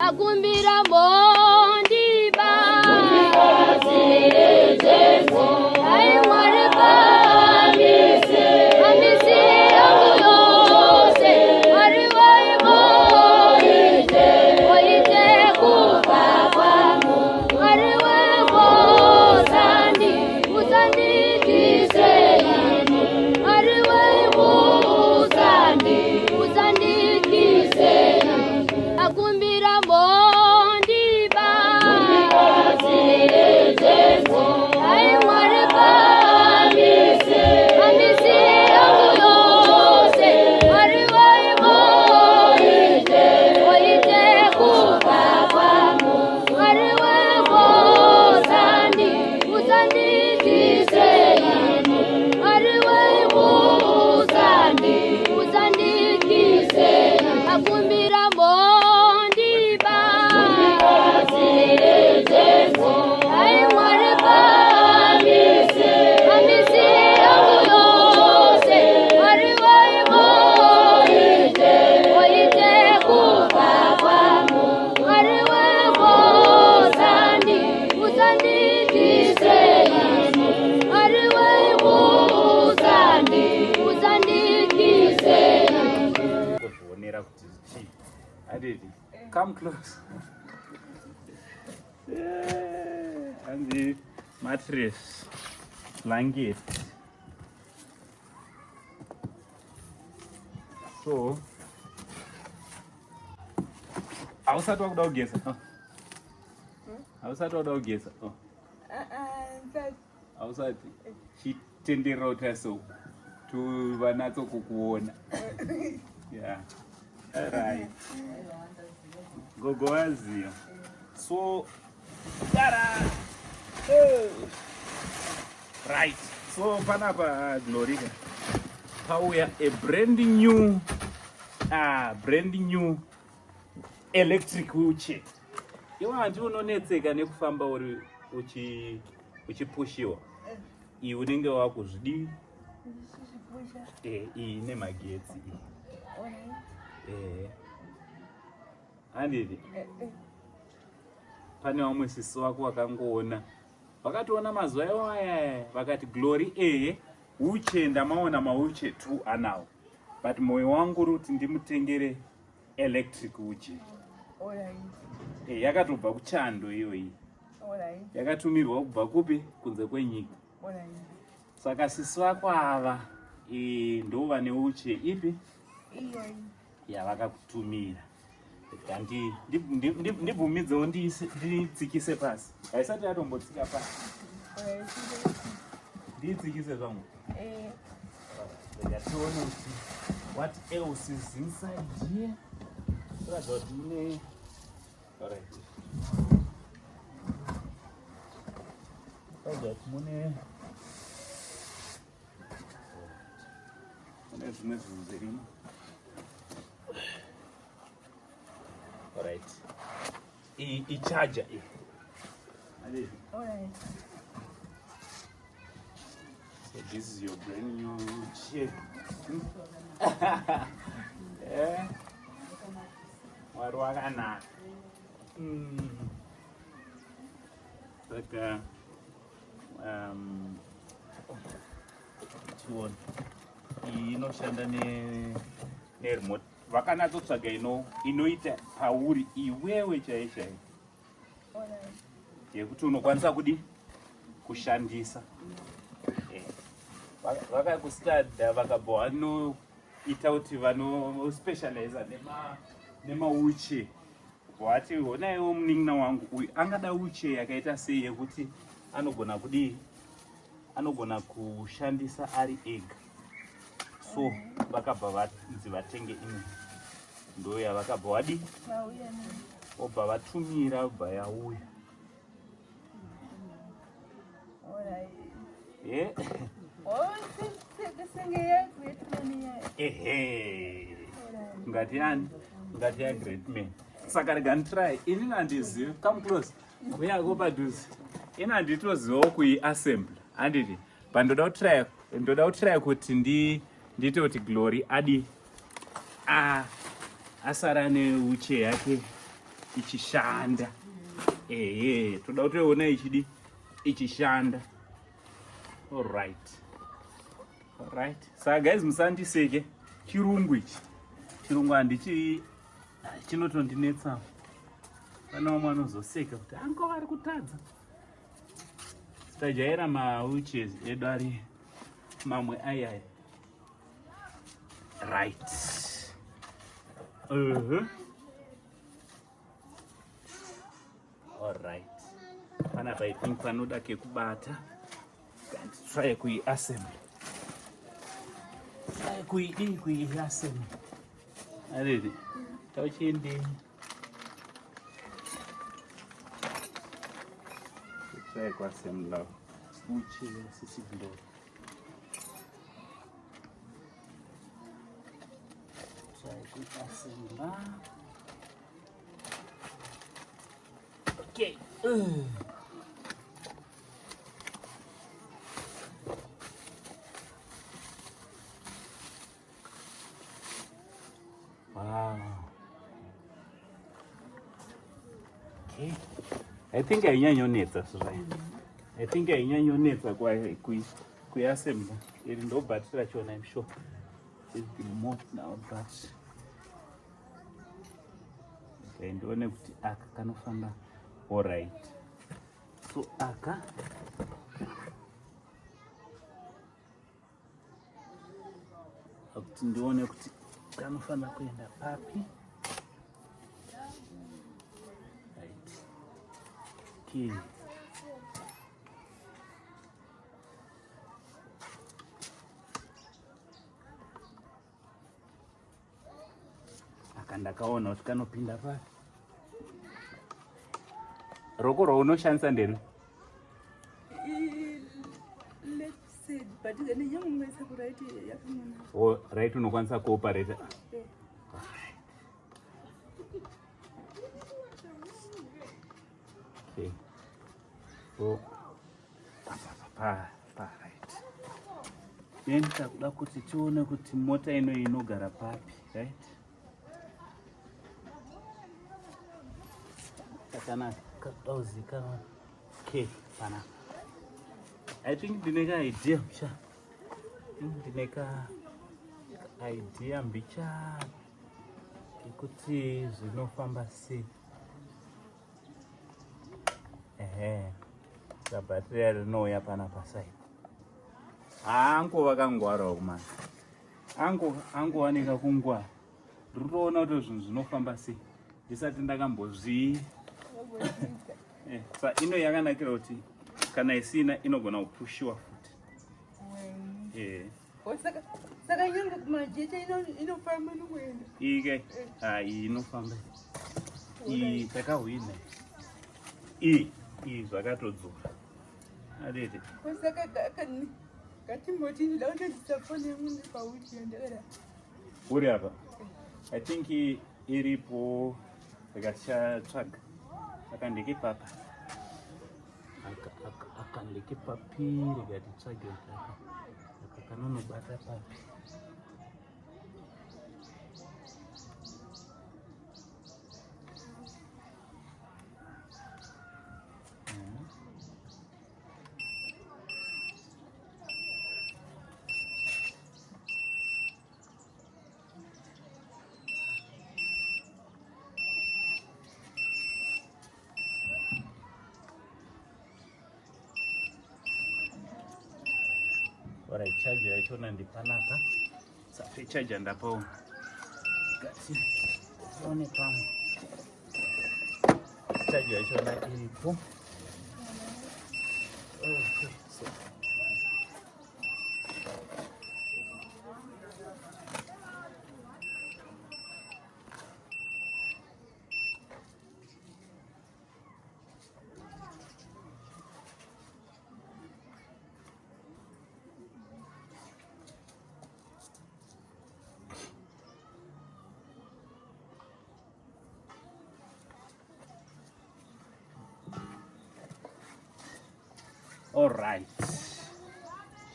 Ndakumbira mondiba. Ai Mwari pamise, pamisi yangu yose. Mwari waimoite, oite kufa kwangu. Mwari wekosandi, usanditise ini. Mwari waimusandi, usanditise ini. Akumbira mondiba. Ai Mwari pamise, pamisi yangu yose. Mwari waimoite, oite kufa kwangu. Mwari wekosandi, usanditise ini. Mwari waimusandi, usanditise ini. Akumbira mondiba. Ai Mwari pamise, pamisi yangu yose. Mwari waimoite, oite kufa kwangu. Mwari wekosandi, usanditise ini. Mwari waimusandi, usanditise ini. Kuzvionera kuti chii handiti come close. Hanzi mattress, blanket. So hausati wakuda kugeza? Oh. Hausati wakuda kugeza? Oh. Hausati? Chitenderera utaso tuvanatso kukuona. Yeah. Right. Gogo waziva. So tara. Oh. Right. So panapa Glorika pauya a brand new brand new electric wheelchair. Iwe hanti unonetseka nekufamba uri uchipushiwa. Iyi unenge wakuzvidii? Iyi ine magetsi iyi. Handiti? Pane vamwe sisi vako vakangoona, vakatoona mazuva iwo aya, vakati Glory ehe wheelchair ndamaona mawheelchair 2 anawo, but moyo wangu uri kuti ndimutengere electric wheelchair. Yakatobva kuchando iyoyi, yakatumirwa kubva kupi? Kunze kwenyika. Saka sisi vako ava ndo vane wheelchair ipi yavakakutumira. Ndibvumidzewo nditsikise pasi, haisati yatombotsika pasi. Ndiitsikise zvangu. Rega tione kuti what else is inside here. Kuratidza kuti mune, alright, kuratidza kuti mune zvimwe zvinhu zvirimo. Alright, iyi icharger iyi. Alright. So this is your brand new chair. Mwari wakanaka. Saka tione iyi inoshanda neremote. Vakanatsotsvaga inoita pauri iwewe chai chai, yekuti unokwanisa kudi kushandisa. Vakakustada vakabva vanoita kuti vanospecializa nemawheelchair, vati honaiwo munin'ina wangu uyu angada wheelchair yakaita sei yekuti anogona kudii, anogona kushandisa ari ega. So vakabva vanzi vatenge imwe, ndo yavakabva wadi obva vatumira, obva yauya. Ehe, ngati yani, ngati ya great man. Saka rega nditry. Inini handizivi. Come close, uyako padhuze. Ini handitozivawo kuiassemble, handiti? But ndoda kutry, ndoda kutry kuti ndiite kuti Glory adi asara neuche yake. Ichishanda. Ehe, toda kutoiona ichidi ichishanda. Alright. Alright. Saka guys musandiseke chirungu ichi. Chirungu handichi chinotondinetsa. Pane vamwe vanozoseka kuti anko vari kutadza. Tajaira mawheelchairs edu ari mamwe ayaya. Right. Alright. Panapa I think panoda kekubata. Try kuiassemble. Try kuidii kuiassemble. Aridi. Tauchindi. Try kuassemble. Uchi sisi ndo. Try kuiassemble. Okay. Wow. Okay. I think hainyanyonetsa zvayo. I think hainyanyonetsa kuiasembla. Iri ndo battery rachona I'm sure. Is the most now but okay, ndione kuti aka kanofamba alright. So aka kuti ndione kuti kanofanira kuenda papi. Right. Okay. Aka ndakaona kuti kanopinda papi. Roko raunoshandisa nderi? Oh, right unokwanisa kuoperate. Okay. So, pa pa pa right. Then takuda kuti tione kuti mota ino inogara papi, right? Kakanaka kakuda kuzikanwa. Okay, panapa. I think ndine ka idea msha. Ndine ka idea mbichana kekuti zvinofamba sei. Ehe. Sabhatiri rinouya panapa side. Angu vakangwarawo kumana. Angu angu vaneka kungwara. Ndiri kutoona kuti zvinhu zvinofamba sei. Ndisati ndakambozvi eh, sa ino yakanakira kuti kana isina inogona kupushiwa futi. Eh. Saka nyange kumajecha inofamba nokuenda. Ike, eh. ah, iyi inofamba. Iyi takahwina. Iyi, iyi zvakatodzora. Adete. Saka katimboti ndida kutodzisa foni yangu ndipawheelchair ndakadai. Uri apa? I think iripo rikatichatsvaga. Aka ndekepapa. Aka ndekepapi rega titsvage kuti aka aka kanonobata papi. Alright, charger yachona ndipanapa. Safe charger ndapawo. Gati. One pamwe. Charger yachona iripo. Okay, so Alright.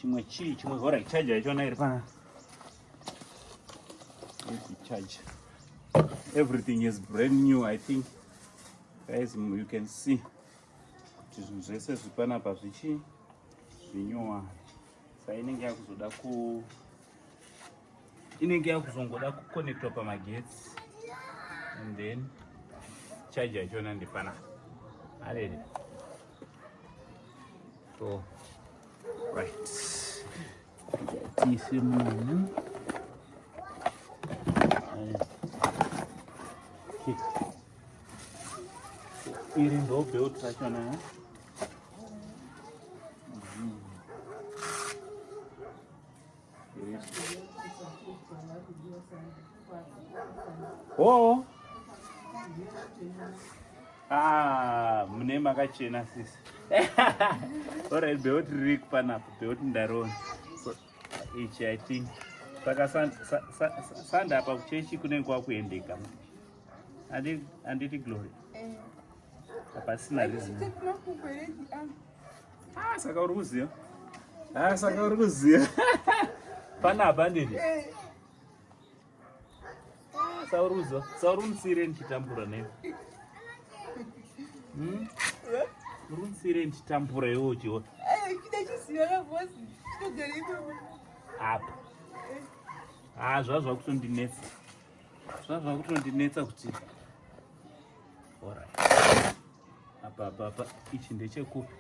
Chimwe chii chimwe alright charger yachona iri pana. Charger. Everything is brand new I think. Guys, you can see kuti zvinhu zvese zviri panapa zvichi zvinyowani. Sa inenge yakuzoda ku inenge yakuzongoda kuconnectwa pamagetsi and then charge yachona ndepanapa. Alele. So right. Tiise munhu. Okay. Iri ndo belt rachona. Oh. Ah, mune makachena sisi. Alright, belt riri panapa, belt ndarona. So ichi I think saka sanda apa kuchechi kunenge kwakuendeka. Anditi Glory. Eh. Hapasina reason. Ah, saka uri kuziva. Ah, saka uri kuziva. Panapa ndini. Eh. Ah, saka uri kuziva. Saka uri kundisiyire ndichitambura newe. Hmm? Uri kundisiyire ndichitambura iwe uchiona. Eh, chidachiziva kavozi. Chinogara ipapo. Apa. Ah, zvava zvakutondinetsa. Zvava zvakutondinetsa kuti. Alright. Apa apa apa ichi ndechekupi?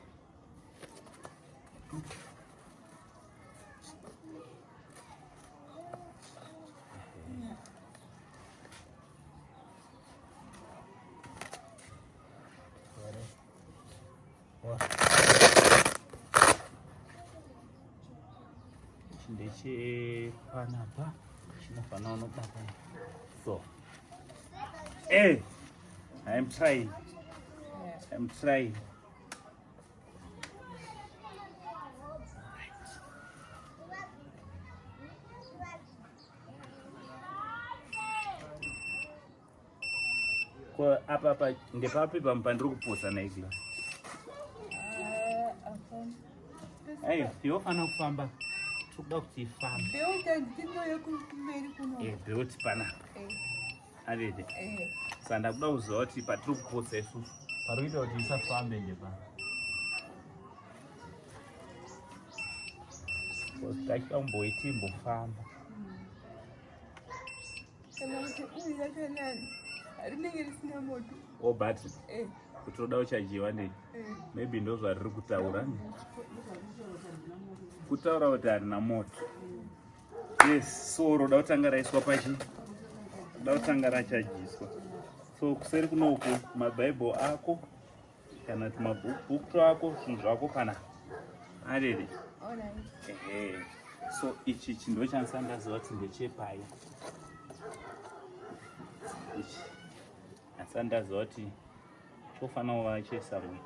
Ichi ndechepanapa chinofanira unobata so. Hey, I'm trying. I'm trying. Ko apa pa ndepapi pamwe pandiri kupotsa naigla? Hey, yofanira kufamba. Tikuda kuti ifambe. Belt handinouya kumberi kuno. Eh, belt panapa. Eh, Arete. eh. Saka ndakuda kuziva kuti patiri kupotsa isusu pari kuita kuti isafambe ndepa. Tachida kumboiti imbofamba. Kana kuti uyu yakanani rinenge risina moto. Oh, but Eh, kuti roda kuchajiwa nei? eh. Maybe ndo zvariri kutaura. Kutaura kuti harina moto. Yes, so roda kutanga raiswa pachi. Roda kutanga rachajiswa. So kuseri kunoku mabhaibheri ako kana kuti mabhuku ako zvinhu zvako pana. Arere. Alright. Ehe. So ichi ichi ndo chandisati ndaziva kuti ndechepai. Ichi handisati ndaziva kuti chofanira kuva chesamwe.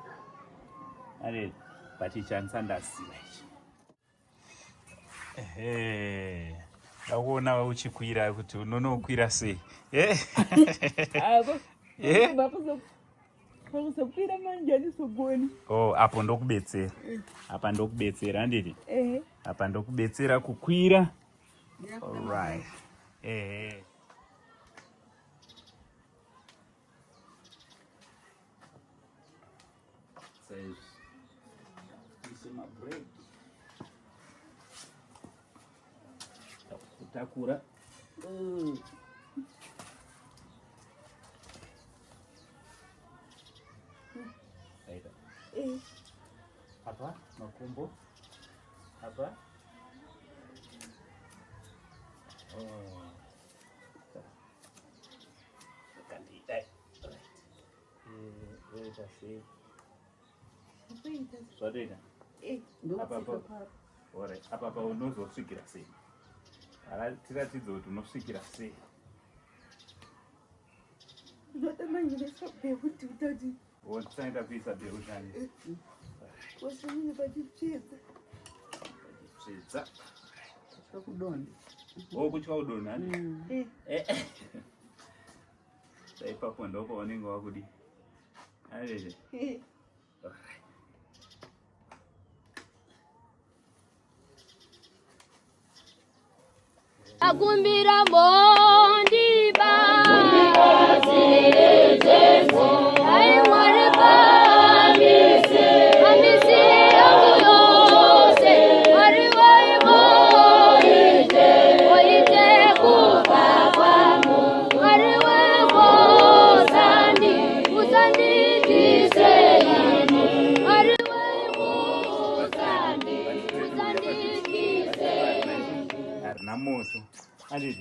Arere. But ichi handisati ndaziva ichi. Ehe. Ndakuona uchikwira kuti unonokwira sei. Eh. Eh? Pakuzokwira manje handizogoni. Oh, apo ndokubetsera. Apa ndokubetsera handiti? Ehe. Apa ndokubetsera kukwira. Alright. Ehe. Saizvi. Ise mabreak. Kutakura. Aita. Eh. Apa makumbo. Apa. Oh. Kandidai. Right. Eh, oita sei? Kuita. Zvatoita. Eh. Apa pa. Alright. Apa pa unozosvikira sei? Tiratidze kuti unosvikira sei. Ndoda manje ndaisa belt kutoti Wotisaenda kuisa bheushani. wasamine pachitsvedza. Tsvedza. Kudonha. Oh, kutya kudonha. Eh. Eh. Ipapo ndopaunenge wakudi. Arere. Eh. Alright. Akumbira mondiba. Ai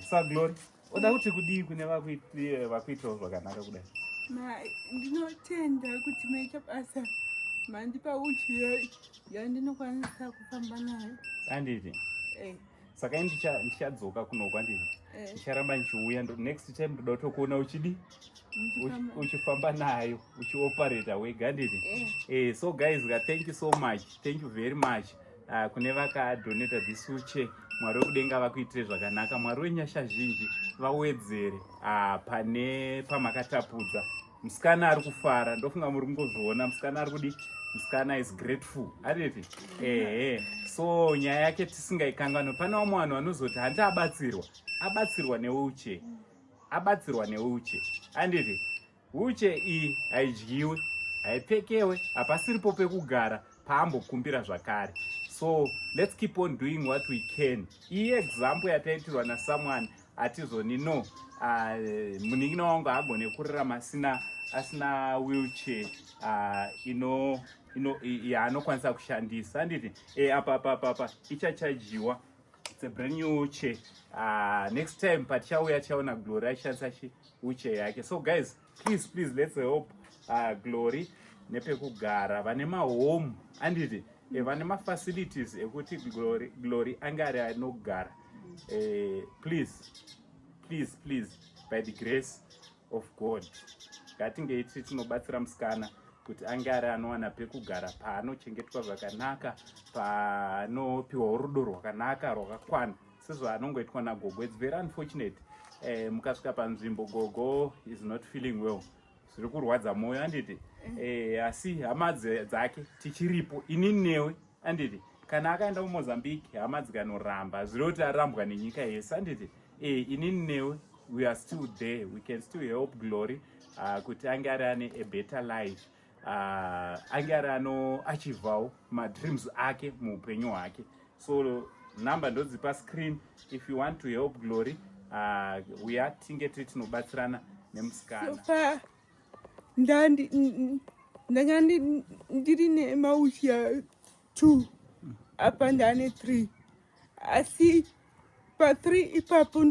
Sa Glory, oda kuti kudii kune eh, vakuitawo zvakanaka kudai? Ndinotenda kuti maita basa mandipa uchi yandinokwanisa kufamba nayo. Anditi. Eh. Saka ini ndichadzoka kunoko anditi. Eh. Ndicharamba ndichiuya next time ndoda kutokuona uchidi uchifamba nayo uchioperata wega anditi. Eh. Eh, so guys, thank you so much. Thank you very much. Kune vakadonata this wheelchair, Mwari wekudenga vakuitire zvakanaka, Mwari wenyasha zhinji vawedzere pane pamakatapudza. Musikana ari kufara, ndofunga muri kungozviona, musikana ari kudi, musikana is grateful ariti ehe. So nyaya yake tisingaikanganwe, pane vamwe vanhu vanozoti handi abatsirwa, abatsirwa newheelchair, abatsirwa newheelchair anditi. Wheelchair iyi haidyiwe, haipfekewe, hapasiripo pekugara paambokumbira zvakare. So let's keep on doing what we can. Iyi example yataitirwa nasomeone atizoni no, munin'ina wangu haagone kurarama asina wheelchair ino ino yaanokwanisa kushandisa handiti. Apa apa apa apa ichachajiwa. It's a brand new wheelchair. Next time patichauya tichaona Glory achishandisa wheelchair yake. So guys, please, please, let's help Glory nepekugara. Vane mahome anditi, vane mafacilities ekuti Glory ange ari anogara. Please, please, please, by the grace of God, ngatingei tiri tinobatsira musikana kuti ange ari anowana pekugara paanochengetwa zvakanaka, paanopiwawo rudo rwakanaka rwakakwana sezvaanongoitwa nagogo. It's very unfortunate, mukasvika panzvimbo gogo is not feeling well, zviri kurwadza mwoyo anditi. Asi hama dzake tichiripo, inini newe anditi. Kana akaenda kuMozambique hama dzikanoramba, zviri kuti arambwa nenyika yese anditi. Inini newe, we are still there, we can still help Glory kuti ange ari ane a better life, ange ari anoachivhawo madreams ake muupenyu hwake. So number ndodzipa screen if you want to help Glory. Uya tinge tiri tinobatsirana nemusikana. So far ndanga ndiri nemawheelchair 2, apa ndane 3, asi pa3 ipapo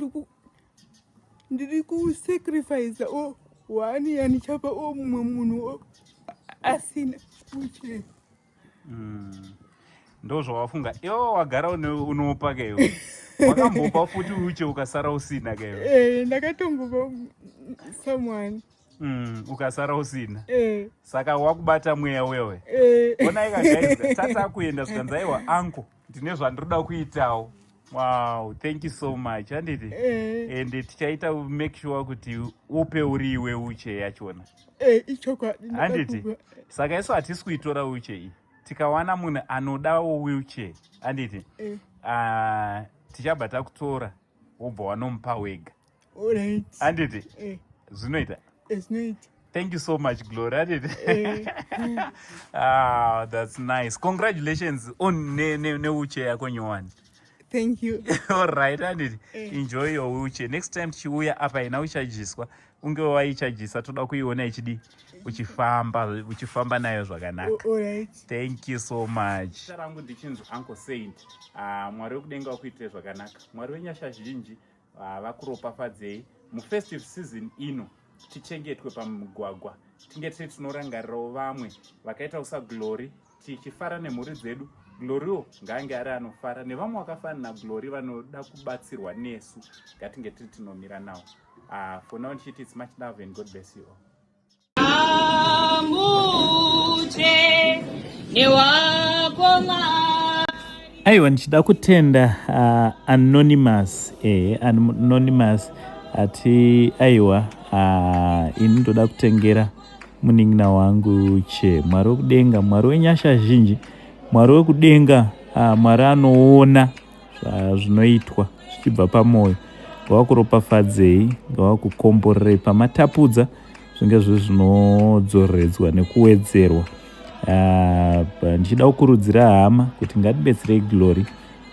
ndiri kusacrifice o one yandichapa o mumwe munhu asina wheelchair. Ndo zvawafunga iwo wagara unopa kaiwe wakambopa futi uche ukasara usina kaiwe? Ndakatombopa someone. Ukasara usina. Eh. Saka wakubata mweya wewe. Eh. Onai guys, tata kuenda zvikanzi aiwa uncle, ndine zvandiroda kuitawo. Wow, thank you so much handiti. Eh. And tichaita make sure kuti upe uri iwe uche yachona. Ichokwadi. Handiti. Ndakakupa. Saka isu hatisi kuitora uche iyi, tikawana munhu anodawo wheelchair handiti, tichabva takutora wobva wanomupa wega. Alright. Handiti. Eh. Zvinoita. Zvinoita. Thank you so much, Glory, handiti. Eh. Ah, that's nice. Congratulations on newheelchair yako nyowani. Thank you. Alright handiti. Eh. Enjoy your wheelchair. Next time tichiuya apa ina uchajiswa, unge waichajisa, toda kuiona ichidi uchifamba nayo zvakanaka. Alright. Thank you so much. Zita rangu ndichinzi Uncle Saint. Mwari wekudenga wakuitire zvakanaka, Mwari wenyasha zhinji vakuropafadzei mufestive season ino. Tichengetwe pamugwagwa, tinge tiri tinorangarirawo vamwe vakaita saGlory, tichifara nemhuri dzedu. Glorywo ngaange ari anofara nevamwe vakafanana naGlory vanoda kubatsirwa nesu, ngatinge tiri tinomira nawo. For now ndichiti it's much love and God bless you all. Amute newako Mwari. Aiwa, ndichida kutenda Anonymous, Anonymous ati aiwa, ini ndoda kutengera munin'ina wangu che. Mwari wekudenga, Mwari wenyasha zhinji, Mwari wekudenga, Mwari anoona zvinoitwa zvichibva pamwoyo, ngavakuropafadzei, ngavakukomborerei pamatapudza, zvinge zviri zvinodzoredzwa nekuwedzerwa. Ndichida kukurudzira hama kuti ngatibetserei Glory.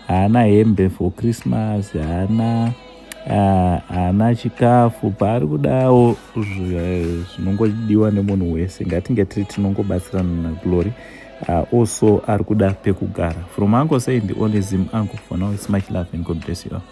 Haana hembe for Christmas, haana chikafu paari kudawo, zvinongodiwa nemunhu wese. Ngatinge tiri tinongobatsirana naGlory. Also ari kuda pekugara. From Uncle Saint, the only Zim uncle. For now it's much love and God bless you all.